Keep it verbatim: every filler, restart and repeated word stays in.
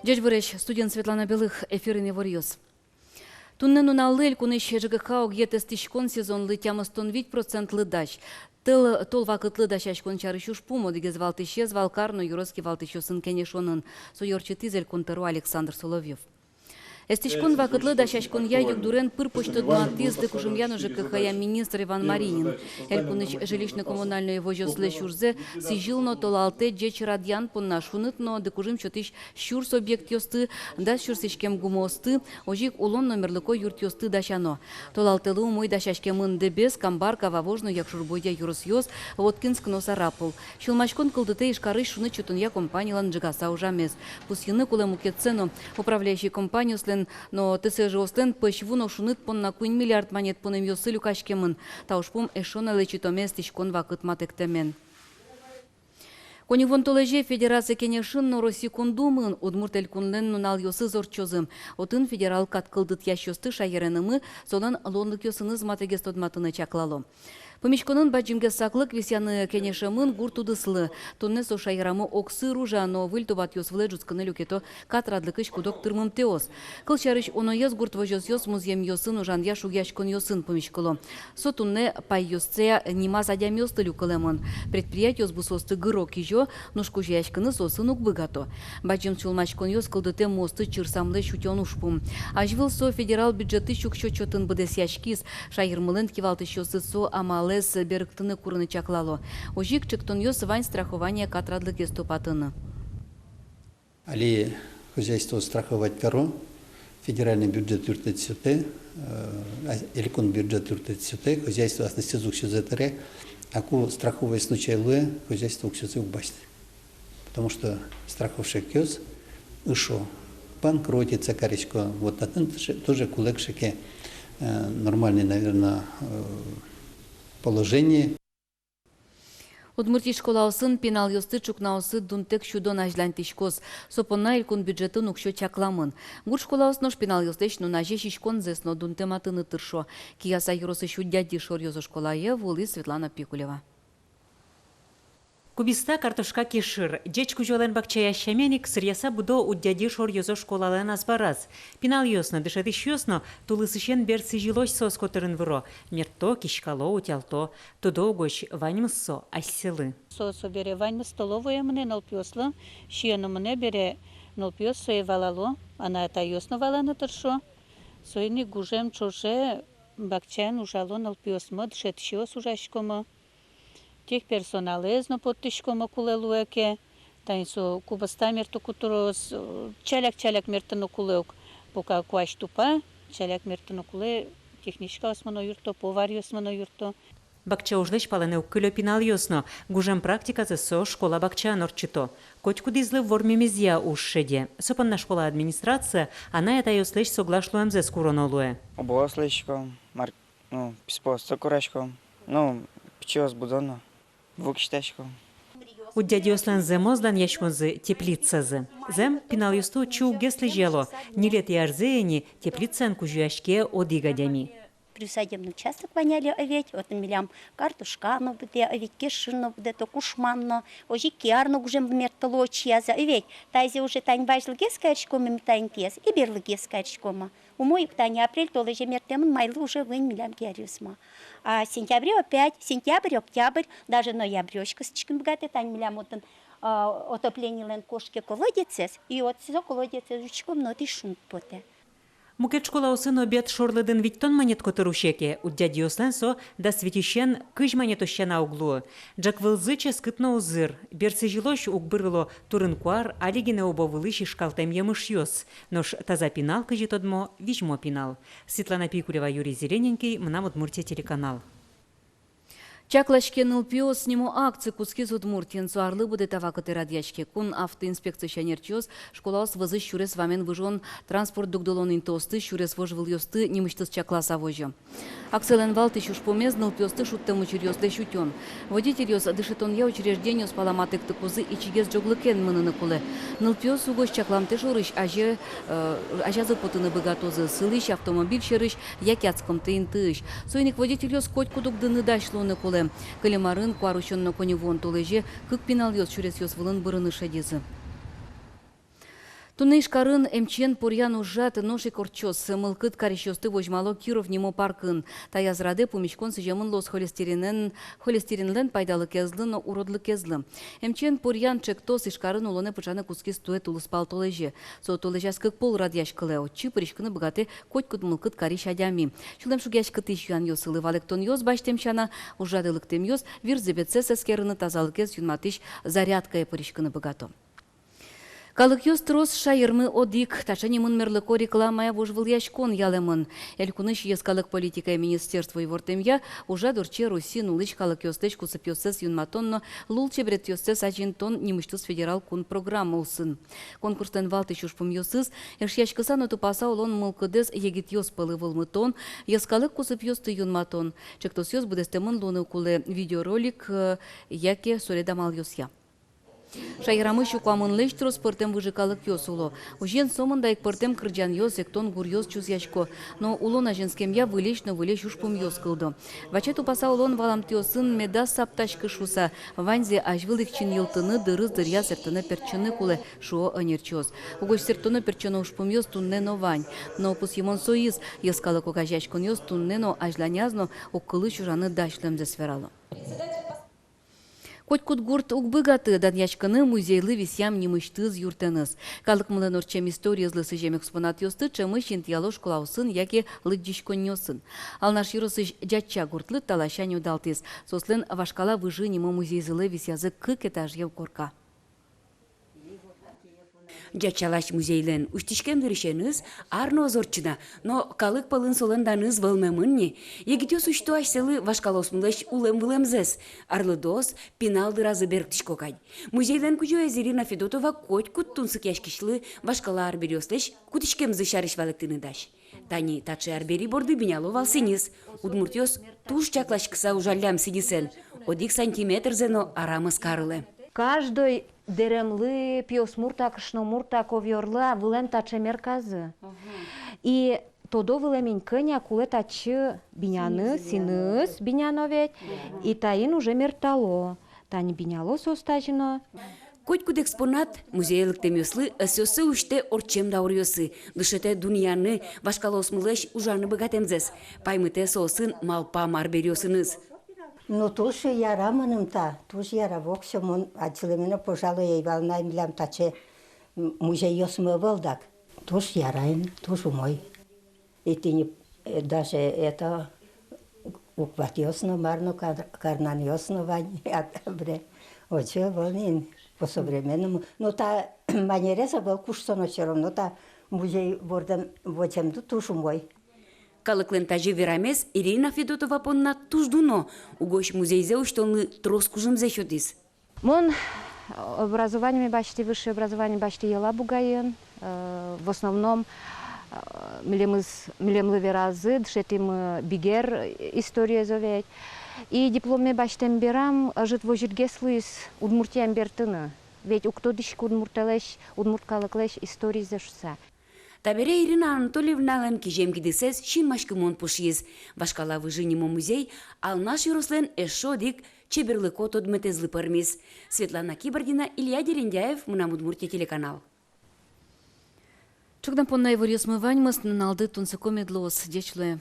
Ӟечбуресь, студиын Светлана Белых, эфирын иворъёс. Туннэ нуналлы элькунысь ЖКХ огъет эстӥськон сезонлы тямыстон вить процентлы дась. Тӧл, тол вакытлы дасяськон сярысь ужпум одӥгез валтӥсез вал кар но ёрос кивалтӥсьёсын кенешонын. Сое ортчытӥз элькун тӧро Александр Соловьёв. Эстӥськон вакытлы дасяськонъя югдурен пыр-поч тодматӥз дыкужымъя но ЖКХ-я министр Иван Маринин. Элькунысь жилищно-коммунальной возёслэсь ужзэ сӥзьыл но толалтэ ӟеч радъян понна шуныт но дыкужым сётӥсь сюрс объектъёсты, дас сюрс иськем гумыосты, озьы ик улон но мерлыко юртъёсты дасяно. Толалтэлы умой дасяськемын Дэбес, Камбарка, Вавож но Якшур-Бӧдья ёросъёс, Воткинск но Сарапул. Сюлмаськон кылдытэ Ижкарысь шуныт сётонъя компаниялэн ӝегаса ужамез. Пусйыны кулэ мукетсэ но: управляющий компаниослэн но ТСЖ-ослэн пӧсь ву но шуныт понна куинь миллиард манет пунэмъёссы люкаськемын. Та ужпум эшшо на лэчытоме эстӥськон вакыт матэктэмен. Коньывуон толэзе Федерация Кенешын но Россиякон Думаын Удмурт Элькунлэн нуналъёсыз ортчозы. Отын федерал кат кылдытъясьёсты шаеренымы, солэн луонлыкъёсыныз матэгес тодматыны чаклало. Пумиськонын бадӟымгес саклык висъяны кенешемын гурт удыслы. Туннэ со шаерамы огсыр ужа, но выль тубатъёс вылэ ӝутскыны люкето катрадлыкысь куд-ог тырмымтэос. Кылсярысь, уноез гурт возёсъёс музъемъёсын ужанъя шугъяськонъёсын пумиськыло. Со туннэ пайёссыя нимаз адямиосты люкылэмын. Предприятиос бусыосты гыро-кизё, нош кузёяськыны соосын уг быгато. Бадӟым сюлмаськонъёс кылдытэм муосты чырсамлэсь утён ужпум. Азьвыл со федерал бюджетысь уксё чотын быдэсъяськиз. Шаермылэн кивалтӥсьёсыз со амалэз берыктыны курыны чаклало. Озьы ик ӵектонъёс вань страхование катрадлыкез тупатыны. Али хозяйство страховать каро, федеральный бюджет юрттэт сётэ, э, а, элькун бюджет юрттэт сётэ, хозяйство аслэсьтыз уксёзэ тыре, а ку страховой случай луэ, хозяйство уксёзэ уг басьты. Потому что страховщикъёс ышо, банкротиться карисько, вот татын тоже, тоже кулэ кыӵе ке, э, нормальный, наверное, э, положение. Удмуртиысь школаосын пиналъёсты ӵукнаосы дунтэк сюдон азьланьтӥськоз. Со понна элькун бюджетын уксё чакламын. Гурт школаос нош пиналъёслэсь нуназе сиськонзэс но дунтэматыны тыршо. Кияса ёросысь Удьяди шоръёзо школае вуылӥз Светлана Пикулева. Кубиста, картошка, кешыр. Ӟеч кузёлэн бакчаяз сямен ик, сыръяса будо Удьяди шоръёзо школалэн азбараз. Пиналъёс но, дышетӥсьёс но тулысысен бер сӥзьылозь соос котырын выро. Мерто, киськало, утялто. Тодо угось: ваньмыз со асьсэлы. Со, со бере ваньмыз столовое мынэ нылпиослы, сиёно мынэ бере, нылпиос сое валало, анай-атайёс но валаны тыршо. Соин ик гужем ӵоже бакчаын ужало нылпиосмы, дышетӥсьёс ужаськомы. Техперсоналэз но поттӥськомы, кулэ луэ ке. Тани со кубиста мерттыку тыроз, э, чаляк-чаляк мерттыны кулэ ук, пока куазь тупа, чаляк мерттыны кулэ, техничкаосмы но юртто, поваръёсмы но юртто. Бакча ужлэсь палэнэ уг кылё пиналъёс но. Гужем практиказэс соос школа бакчаын ортчыто. Котькудӥзлы вормемезъя уж шеде. Со понна школа администрация анай-атайёслэсь соглаш луэмзэс куроно луэ. Убоос лэзиськом, мар-, ну, писпуосты кураськом, ну, пичиос будо но, ву кисьтаськом. Удьядиослэн зэмос данъяськонзы — теплицазы. Зэм, пиналъёсты отчы уггес лэзьяло. Ньылетӥ арзэ ини теплицаын кузёяське одӥг адями. Приусадебный участок вань али, а ведь отын милям картошка но будэ, а ведь кешыр но будэ, то кушман но, озьы ик кияр но гужем мерттыло отчы, а ведь тазьы уже тань вазьлыгес кариськомы ми та интыез, и берлыгес кариськомы. Умой ук, тани апрель толэзе мерттэмын, майлы уже вуэ ини милям кияръёсмы. А сентябре опять, сентябрь, октябрь, даже ноябрёзь кыстӥськыны быгатэ, тани милям отын, а, отоплениелэн кошке колодецез, и отчы со колодецез утиськом но, отысь шуныт потэ. Мукет школаосын обед шорлыдын витьтон манет котыр усе ке, удьядиослэн со дас витьысен кызь манетозь сяна уг луы. Ӝӧквылзы ческыт но узыр, бер сӥзьылозь уг бырыло турын-куар али гинэ убо вылысь ишкалтэм емышъёс. Нош таза пинал, кызьы тодмо, визьмо пинал. Светлана Пикулева, Юрий Зелененький, «Мынам Удмуртие» телеканал. «Чаклаське, нылпиос» нимо акция кутскиз Удмуртиын. Со арлы будэ та вакытэ радъяське. Кун автоинспекциысь ӧнерчиос школаос вӧзысь сюрес вамен выжон транспорт дугдылон интыосты, сюрес вожвылъёсты нимысьтыз чакласа возё. Акциялэн валтӥсь ужпумез — нылпиосты шудтэм учыръёслэсь утён. Водительёс дышетонъя учреждениос пала матэктыкузы ичигес ӝоглыкен мыныны кулэ. Нылпиос угось чакламтэ шорысь азе, э, азязы потыны быгатозы, сылӥсь автомобиль сьӧрысь яке адскымтэ интыысь. Соин ик водительёс котькуд уг дыны дась луыны кулэ. Кылем арын куарусён но коньывуон толэзе кык пиналъёс сюресъёс вылын бырыны шедизы. Туннэ Ижкарын эмчиен поръян ужрад нош ик ортчоз. Мылкыд карисьёсты возьмало Киров нимо паркын. Таяз радэ пумиськон сӥземын луоз холестеринэн, холестеринлэн пайдалыкезлы но уродлыкезлы. Эмчиен поръян ӵектос Ижкарын улонэ пыӵаны кутскиз туэ тулыспал толэзе. Со толэзяз кык пол радъяськылэ. Отчы пыриськыны быгатэ котькуд мылкыд карись адями. Сюлэмшугъяськытӥсь юанъёсылы валэктонъёс басьтэм сяна, ужраде лыктэмъёс вирзӥбетсэс эскерыны, тазалыкез юнматӥсь зарядкае пыриськыны быгато. Калыкъёс трос, шаермы одӥг. Таӵе нимын мерлыко рекламая вожвылъяськон ялэмын. Элькунысь йӧскалык политикая министерство ивортэмъя, ужрад ортче Россиын улӥсь калыкъёслэсь кусыпъёссэс юнматон но лулчеберетъёссэс азинтон нимысьтыз федерал кун программа улсын. Конкурслэн валтӥсь ужпумъёсыз — эшъяськыса но тупаса улон мылкыдэз егитъёс пӧлы вӧлмытон, йӧскалык кусыпъёсты юнматон. Ӵектосъёс быдэстэмын луыны кулэ видеоролик, э, яке суред амалъёсъя. Шаерамы сю куамынлэсь трос пӧртэм выжы калыкъёс уло. Озьыен, сомында ик пӧртэм кырӟанъёс, эктон гуръёс чузъясько. Но улон азинскемъя выльесь но выльесь ужпумъёс кылдо. Ваче тупаса улон валамтъёсын медаз саптаськы шуыса, ваньзэ азьвыл ик чиньылтыны, дырыз дыръя сэрттыны-пертчыны кулэ, шуо ӧнерчиос. Угось сэрттоно-пертчоно ужпумъёс туннэ но вань. Но пусйымон соиз: йӧскалык огазеяськонъёс туннэ но, азьланяз но огкылысь ужаны дась луэмзэс верало. Котькуд гурт уг быгаты данъяськыны музейлы висъям нимысьтыз юртэныз. Калыкмылэн ортчем историезлы сӥзем экспонатъёсты ӵемысь интыяло школаосын яке лыдӟиськонниосын. Алнаш ёросысь Ӟатча гуртлы та ласянь удалтӥз. Соослэн «Вашкала выжы» нимо музейзылы висъязы кык этажъем корка. Ӟатчалась музейлэн усьтӥськем дырысеныз ар но ӧз ортчы на, но калык пӧлын солэн даныз вӧлмемын ни. Егитъёс усьто асьсэлы вашкалаосмылэсь улэм-вылэмзэс, арлыдоос пинал дыразы берыктӥсько кадь. Музейлэн кузёез Ирина Федотова котькуд тунсыкъяськисьлы вашкала арбериослэсь кутӥськемзы сярысь валэктыны дась. Тани таӵе арбери борды биняло вал сӥньыс. Удмуртъёс туж чакласькыса ужаллям сӥньысэн. Одӥг сантиметрзэ но арам ӧз карылэ. Каждой дэремлы, пиосмурт-а, кышномурт-а, ковёрлы-а вылэм таӵе мерказы. И тодо вылэм ини, кӧня кулэ татчы биняны, сӥньыс биняно ведь. И таин уже мертало. Тани биняло соос тазьы но. Котькуд экспонат музее лыктэмъёслы ӧсъёссэ усьтэ ортчем дауръёсы, дышетэ дунъяны, вашкалаосмылэсь ужаны быгатэмзэс, паймытэ соосын малпам арбериосыныз. Ну, туж яра мыным та, туж яра, воксё мон адӟылэме но, пожалуй, ӧй вал на, милям таӵе м-, музейёсмы ӧвӧл дак. Туж яра ини, туж умой. И тӥни, э, даже это, ухватъёс но, мар но, кар-, карнанъёс но вань, а, бре. Озьы ӧвӧл ни, по-современному. Ну, та манерез ӧвӧл куштоно, всё равно та музей бордын воземды туж умой. Калыклэн тазьы верамез Ирина Федотова понна туж дуно, угось музейзэ усьтонлы трос кужымзэ сётӥз. Мон, э, образованиеме басьтӥ, высшее образование басьтӥ Елабугаын. Э, в основном, э, милемыз, милемлы веразы, дышетӥмы бигер историез ведь. И дипломе басьтэм берам ӧжыт возьытгес луиз Удмуртиям бертыны. Ведь уг тодӥськы удмуртэлэсь, удмурт калыклэсь историзэ шуыса. Табере Ирина Анатольевналэн кизем гидысэз синмаськымон пушйиз. «Вашкала выжы» нимо музей Алнаш ёрослэн эшшо одӥг чеберлыко тодметэзлы пӧрмиз. Светлана Кибардина, Илья Дерендяев, «Мынам Удмуртие» телеканал. Ӵукна понна иворъёсмы ваньмыз. Нуналды тунсыко мед луоз. Ӟеч луэ.